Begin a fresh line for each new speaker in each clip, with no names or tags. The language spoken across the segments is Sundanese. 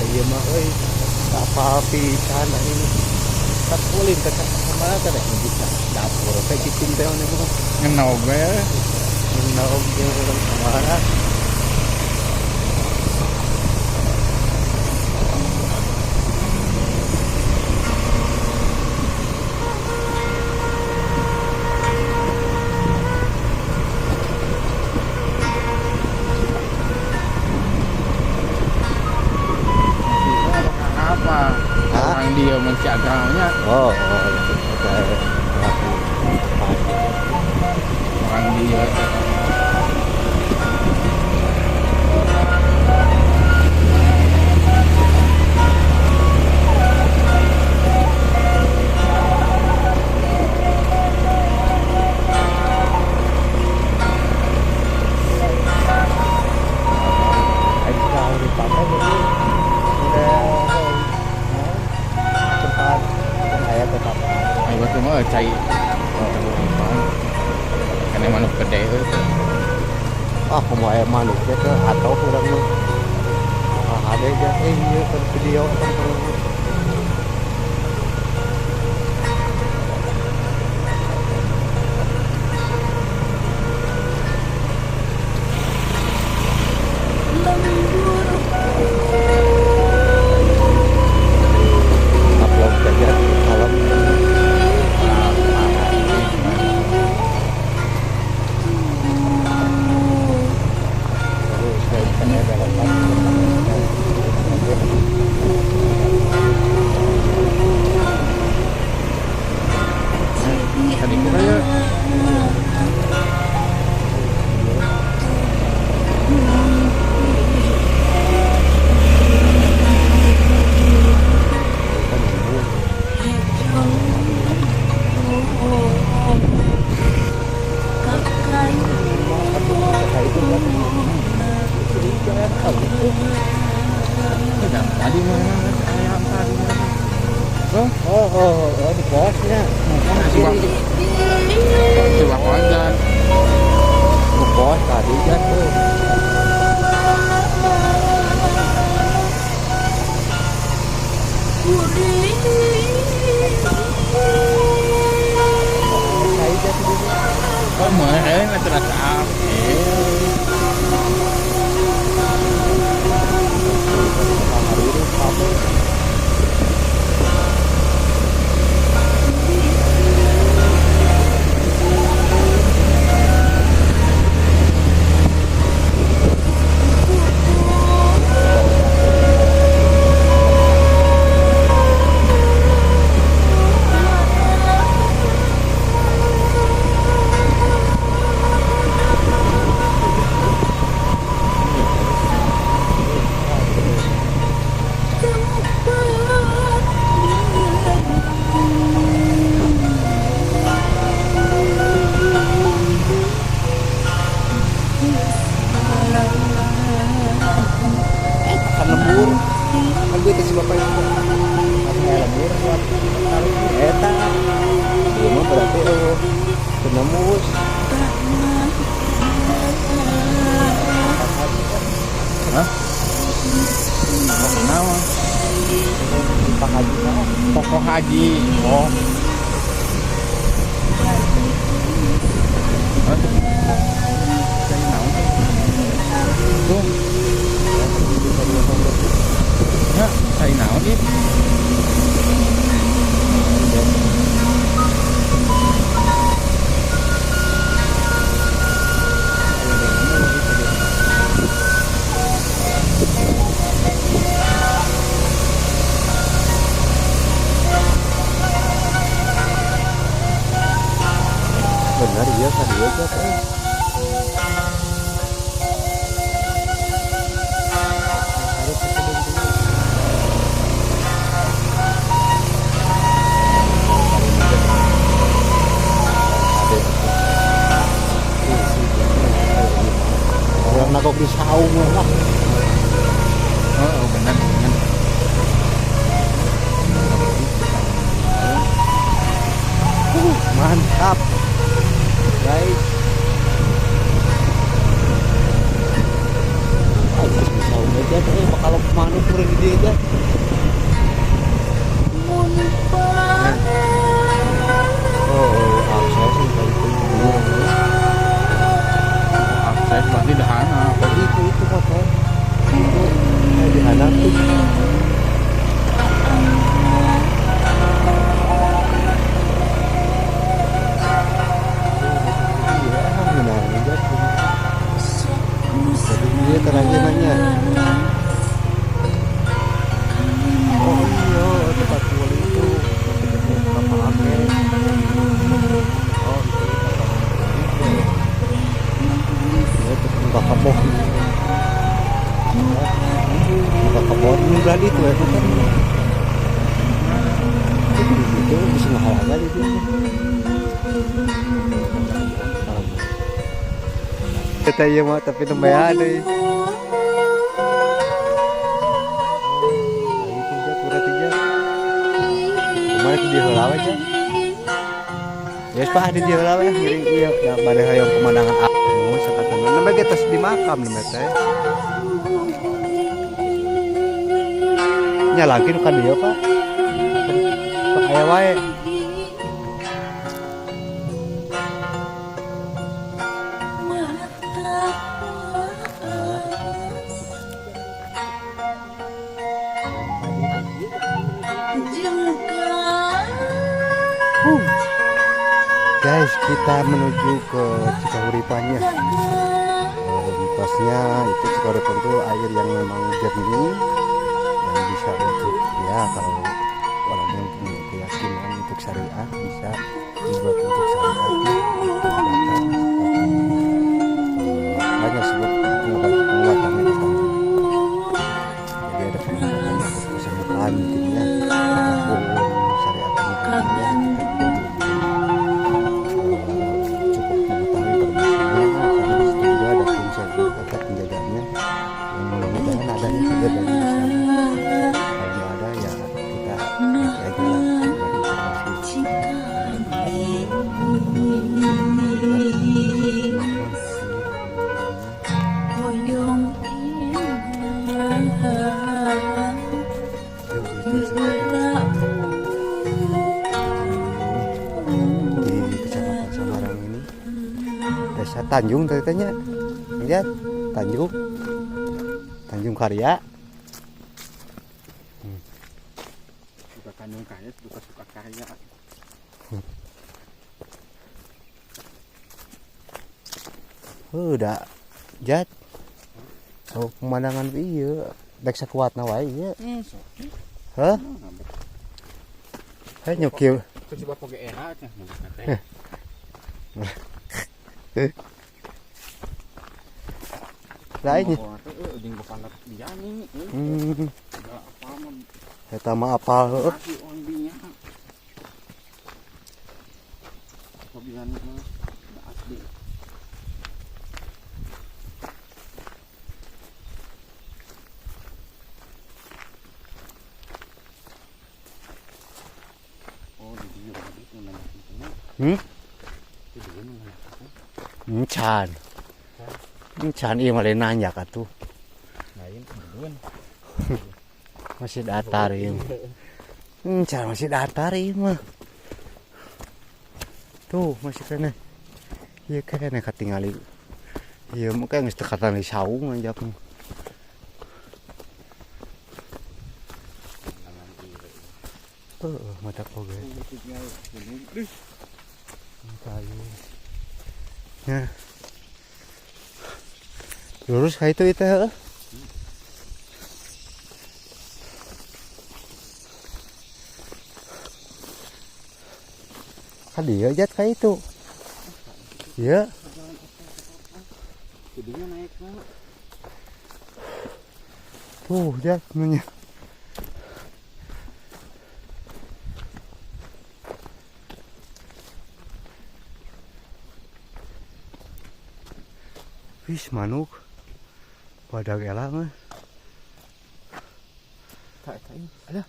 Ieu mah euy, apal pisan aing. Tak ulin ka mana teh bisa dapur teh cicing teh maneh mah.
Ngenog we.
Ngenog jeung urang kamana.
Apa?
Hah?
Orang dia masih agamanya,
Oh, oke.
orang dia.
Aing kahuripan teh jadi udah tempat kan aya tetap.
Ayo tuh mah cai. Karena manuk gede heuh.
Ah, kumaha aya manuk teh ke atau urang mah. Ah, ada aja ieu kan video kan. Upload saja malam. Terus saya bisa belokan.
Tadi kita ya.
Kan lembur. Itu kan
Udah tadi mana ayam tadi mana. Oh,
Oh, di posnya.
Coba konjan.
Di pos tadi kan tuh. Saya jatuh dulu.
Oh, meureun atuh rasa.
Hari ini apa? Kan lembur. Kan gue si bapak itu. Kan lembur buat taruh eta. Ieu mah berarti oh penembus.
Hah? Oh, naon?
Pak Haji mah.
Pokok haji.
Oh,
Hah? Cai naon teh? Tuh, ya, cai naon ieu?
Benar iya kan iya kan. Harus ke dulu. Orang nagok di saung lah.
Oh, benar, benar.
Mantap. Guys. Ah, geus di saung aja teh bakal manuk. meureun di dieu aja. Oh, akses sih kayak itu.
Akses berarti dahana.
Oh, itu motor. Itu dihadap tuh. Iya, benar juga. Jadi dia terakhir nanya. Oh iya, tempat kuali itu kapal ake. Oh itu kapal itu. Ya, itu kebon. Buka kebon ini berarti itu ya kan. Itu bisa ngehalangan itu. Kita iya mah tapi nembe ada. Itu aja berarti aja. Kemarin di heula we aja. Ya Pak di heula we ngiring ieu ya bade hoyong pemandangan oh sakatana nembe ge tos di makam nembe teh. Nya lagi nu ka dieu Pak. Sok aya wae. Guys, kita menuju ke Cikahuripannya. Mitosnya itu Cikahuripan itu air yang memang jernih dan bisa untuk ya kalau orang yang punya keyakinan untuk syariat bisa dibuat untuk syariat pengobatan. Banyak sebab pengobatannya datang. Jadi ada pengobatan untuk kesembuhan mungkin ya ataupun syariat ini kita cukup mengetahui permasalahannya karena di situ juga ada penjaga penjaganya yang mudah-mudahan adanya penjaganya di sana. Kalau nggak ada ya kita nanti aja lah buat informasi. Di Kecamatan Samarang ini Desa Tanjung tadi tanya lihat Tanjung Tanjung Karya.
Suka Tanjung Karya, suka suka karya.
Udah jat. Oh, pemandangan iya dek sakuatna wae ieu. Hah? Heh nyokil.
Coba poge era cenah teh.
Lainnya. Eta mah apal heuh. Can. Can ieu mah lain nanjak atuh.
Lain kebetulan.
Masih datar ieu. Can masih datar ieu mah. Tuh masih kene. Ieu kene katingali. Ieu mah kayak geus teu katingali saung anjak. Heeh, mata oge. Kayu. Ya. Lurus kayak itu heeh. Kan dia jat kayak itu. Iya.
Jadinya naik mah.
Tuh, jat namanya. Wih, manuk. Badak elang mah.
Tak ada.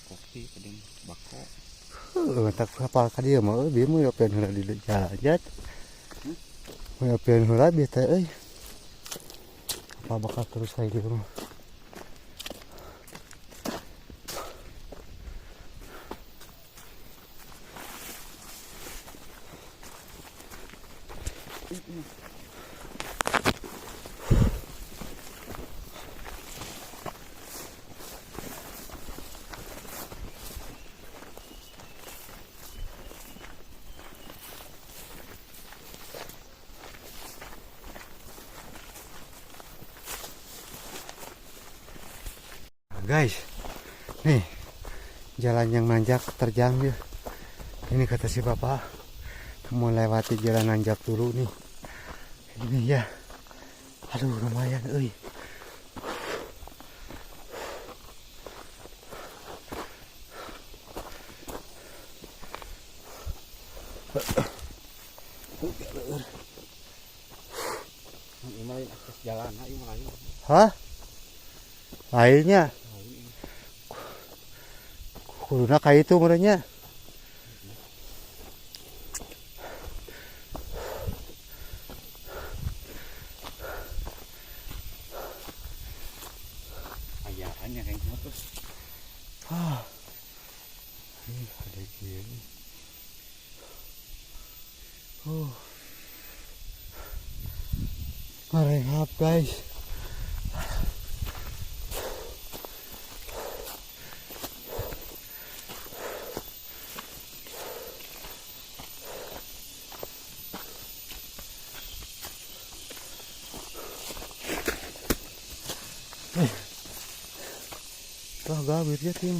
Kopi. tadi bako.
Heuh, tak hafal ka dieu mah euy, bieu mah yopeun heula di jalan jat. Yopeun heula bieu teh euy. Apa bakal terus kayak gitu mah. Guys, nih jalan yang nanjak terjang ya. Ini kata si bapak mau lewati jalan nanjak dulu nih. Ini ya. Aduh lumayan euy.
Ini lain akses jalan, ieu mah lain.
Hah? Lainnya? Kuduna kayak itu merenya.
Ayaannya kayaknya tuh.
Ah. Ini ada gini. Oh. Ngarehap guys. Tuh gabir ya tim.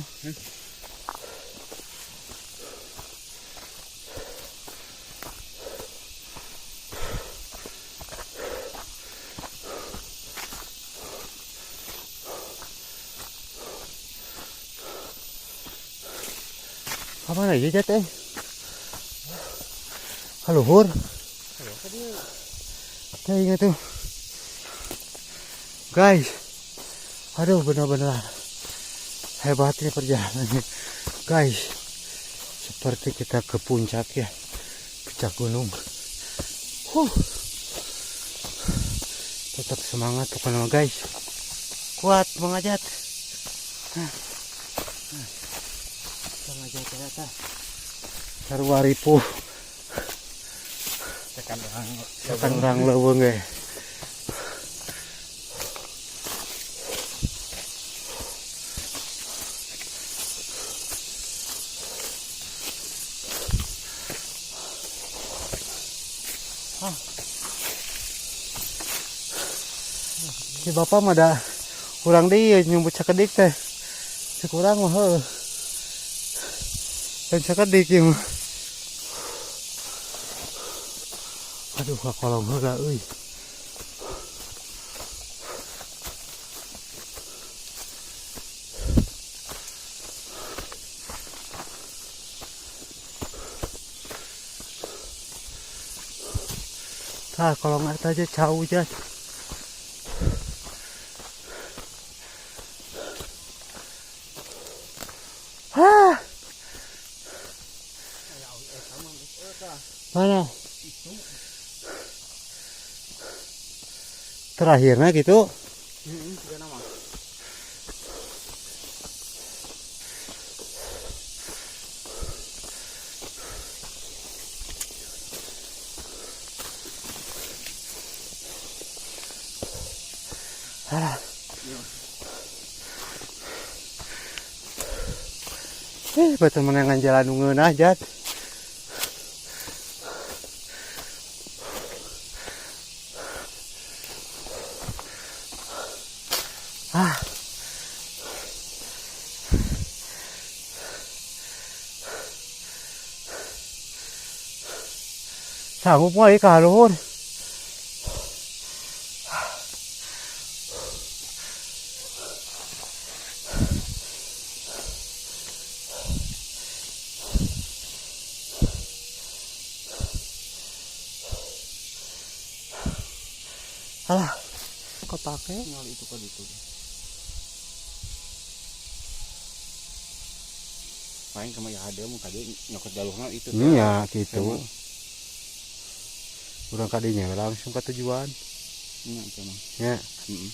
Apa lagi jat eh? Kaluhur. Saya ingat tuh. Guys. Aduh benar-benar hebat ini perjalanannya. Guys, seperti kita ke puncak ya. Puncak gunung. Huh. Tetap semangat pokoknya guys. Kuat mengajat. Nah. Mengajat ternyata. Sarua ripuh. Setan orang leuweung ge. Si bapak mah da kurang deui nyumbut sakedik teh. Sekurang mah heuh. Dan sakedik ieu mah. Aduh ka kolong heula euy. Tah kolong eta aja cau jat. Hah. Mana? Terakhirnya gitu. Alah. Betul menangan jalan ngeunah jat. Ah. Sanggup moal ka luhur. Alah, kepake
Tinggal itu kan itu.
Paling kama ya ada mun kadieu nyokot jalurna itu.
Iya, gitu. Urang kadinya langsung ke tujuan.
Nya itu mah.
Ya.
Heeh.